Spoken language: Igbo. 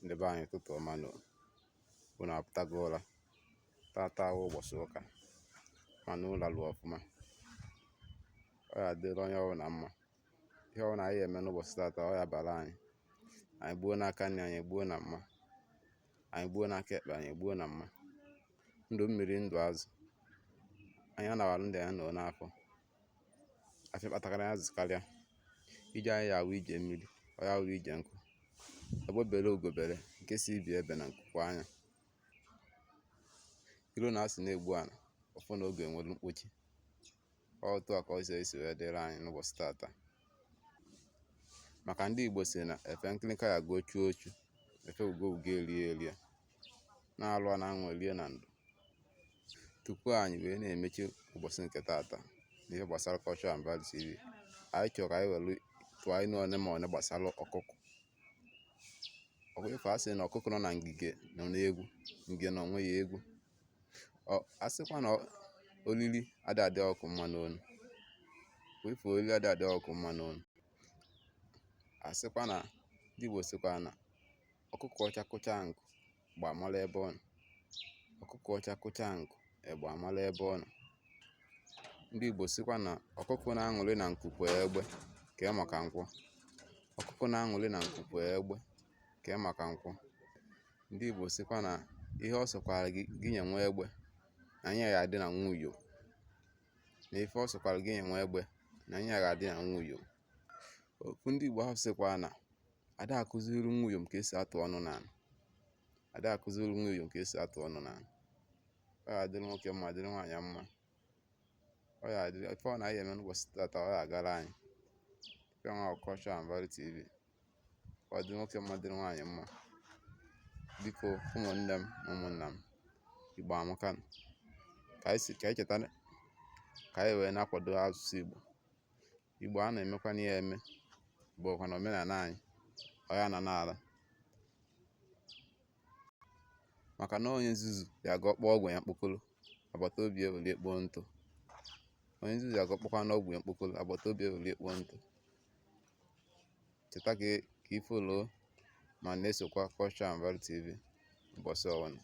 Ndị be anyị, ụtụtụ ọma nụ. Unu apụtago ụra? Tata wụ ụbọchị ụka, mana ụra lụọ ọfụma. Ọ ya adịrị onye ọbụla mma. Ihe ọbụla anyị eme n'ụbọchị tata, ọ ya bara anyị. Anyị gbuo n'aka nri, anyị egbuo na mma. Anyị gbuo n'aka ekpe, anyị egbuo na mma. Ndụ mmiri, ndụ azụ. Anyị anawalụ ndị anyị nọ n'afọ. Afịa kpatakara ya zụkarịa. Ije anyị ya awụ ije mmiri, ọ ya wụ ije nkụ. Egbe bere, ugo bere, nke si ibe ebena, nku kwaa anya. Iro na asị na-egbu ana ọfọ na oge enwere mkpochi. Ọ otu a ka ọ si esi wee dịrị anyị n'ụbọchị tata, maka ndị Igbo si na efe nkịlịnka ya goo chuo ochu, efe ugo ugo erie erie na-alụ na anwụ erie na ndụ. Tupu anyị wee na-emechi ụbọchị nke tata n'ihe gbasara Culture and Value TV, anyị chọrọ ka anyị were tụọ inu one ma one gbasara ọkụkọ. Ọkụkọ, a sị na ọkụkọ nọ na ngige nọ n'egwu, ngige na onwe ya egwu. A sịkwa na olili adị adị ọkụ mma n'onu ife, olili adị adị ọkụ mma n'onu. A sịkwa na ndị Igbo sịkwa na ọkụkọ ọcha kụchaa nkụ, egbe amala ebe ọ nọ. Ọkụkọ ọcha kụchaa nkụ, egbe amala ebe ọ nọ. Ndị Igbo sịkwa na ọkụkọ na-aṅụrị na nku kwe egbe, kee maka nkwọ. Ọkụkọ na-aṅụrị na nku kwe egbe, kee maka nkwọ. Ndị Igbo sịkwa na ihe ọ sọkwara gị gị nye nwa egbe na anya ya adị na nwa uyom. Na ife ọ sọkwara gị nye nwa egbe na anya ya adị na nwa uyom. Okwu ndị Igbo ahụ sịkwa na ada akụziri nwa uyom ka esi atụ ọnụ n'ala. Ada akụziri nwa uyom ka esi atụ ọnụ n'ala. Ọ ya adịrị nwoke mma, dịrị nwaanyị mma. Ọ ya adịrị ife ọ na-anyị eme n'ụbọchị tata, ọ ya agara anyị. Ife nwa Culture and Value TV. Ọ dịrị nwoke mma, dịrị nwaanyị mma. Biko, ụmụnne m na ụmụnna m, Igbo amaka. Ka anyị si ka anyị cheta ka anyị wee na-akwado asụsụ Igbo. Igbo a na-emekwana ya eme bụkwa na omenala anyị. Ọ ya na n'ala, maka na onye nzuzu ya aga ọkpọ ọgwụ ya mkpokoro, agbata obi ewere ekpo ntụ. Onye nzuzu ya aga ọkpọkwa n'ọgwụ ya mkpokoro, agbata obi ewere ekpo ntụ. Cheta ka ị follow ma na-esokwa Culture and Value TV ụbọchị ọbụla.